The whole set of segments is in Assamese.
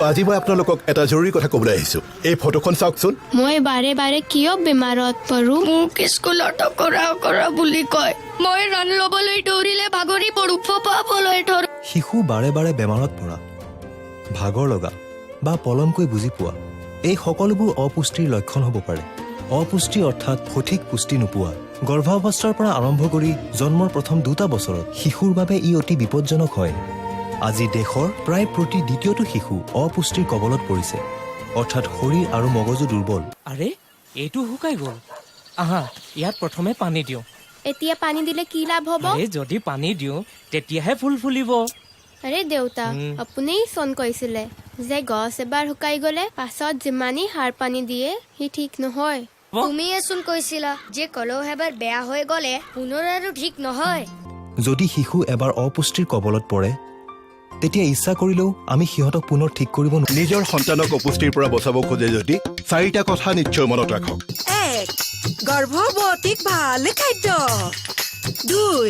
আজি মই আপোনালোকক এটা জৰুৰী কথা ক'বলৈ আহিছো। এই ফটোখন চাওকচোন। মই বাৰে বাৰে কিয় বেমাৰত পৰো? মোক স্কুলত অকৰা অকৰা বুলি কয়। মই ৰাণ ল'বলৈ দৌৰিলে ভাগৰি পৰো, ফোপাবলৈ ধৰো। শিশু বাৰে বাৰে বেমাৰত পৰা, ভাগৰ লগা বা পলমকৈ বুজি পোৱা, এই সকলোবোৰ অপুষ্টিৰ লক্ষণ হ'ব পাৰে। অপুষ্টি অৰ্থাৎ সঠিক পুষ্টি নোপোৱা। গৰ্ভাৱস্থাৰ পৰা আৰম্ভ কৰি জন্মৰ প্ৰথম 2টা বছৰত শিশুৰ বাবে ই অতি বিপদজনক হয়। আজি দেশৰ প্ৰায় প্ৰতি দ্বিতীয়টো শিশু অপুষ্টিৰ কবলত পৰিছে, অৰ্থাৎ শৰীৰ আৰু মগজু দুৰ্বল। আৰে, এইটো শুকাই গ'ল। আহা, ইয়াত প্ৰথমে পানী দিওঁ। এতিয়া পানী দিলে কি লাভ হ'ব? আৰে, যদি পানী দিওঁ তেতিয়াহে ফুল ফুলিব। আৰে দেউতা, আপুনি চোন কৈছিলে যে গছ এবাৰ শুকাই গ'লে পাছত যিমানেই সাৰ পানী দিয়ে সি ঠিক নহয়। তুমিয়েচোন কৈছিলা যে কলহ এবাৰ বেয়া হৈ গ'লে পুনৰ আৰু ঠিক নহয়। যদি শিশু এবাৰ অপুষ্টিৰ কবলত পৰে, তেতিয়া ইচ্ছা কৰিলেও আমি সিহঁতক পুনৰ ঠিক কৰিব নোৱাৰোঁ। নিজৰ সন্তানক অপুষ্টিৰ পৰা বচাব খোজে যদি, চাৰিটা কথা নিশ্চয় মনত ৰাখক। 1, গৰ্ভৱতীক ভাল খাদ্য। 2,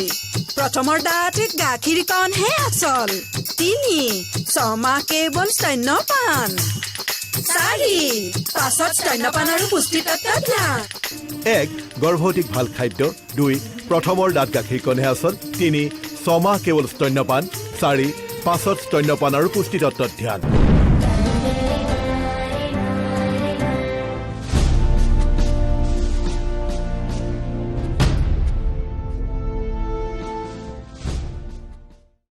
প্ৰথমৰ দাঁত গাখীৰকণহে আচল। 3, 6 মাহ কেৱল স্তন্যপান। 4, পাছত স্তন্যপান আৰু পুষ্টি তত্ত্ব ধ্যান। 1, গৰ্ভৱতীক ভাল খাদ্য। 2, প্ৰথমৰ দাঁত গাখীৰকণহে আচল। 3, 6 মাহ কেৱল স্তন্যপান। 4, পাছত স্তন্যপান আৰু পুষ্টিতত্ত্বত ধ্যান।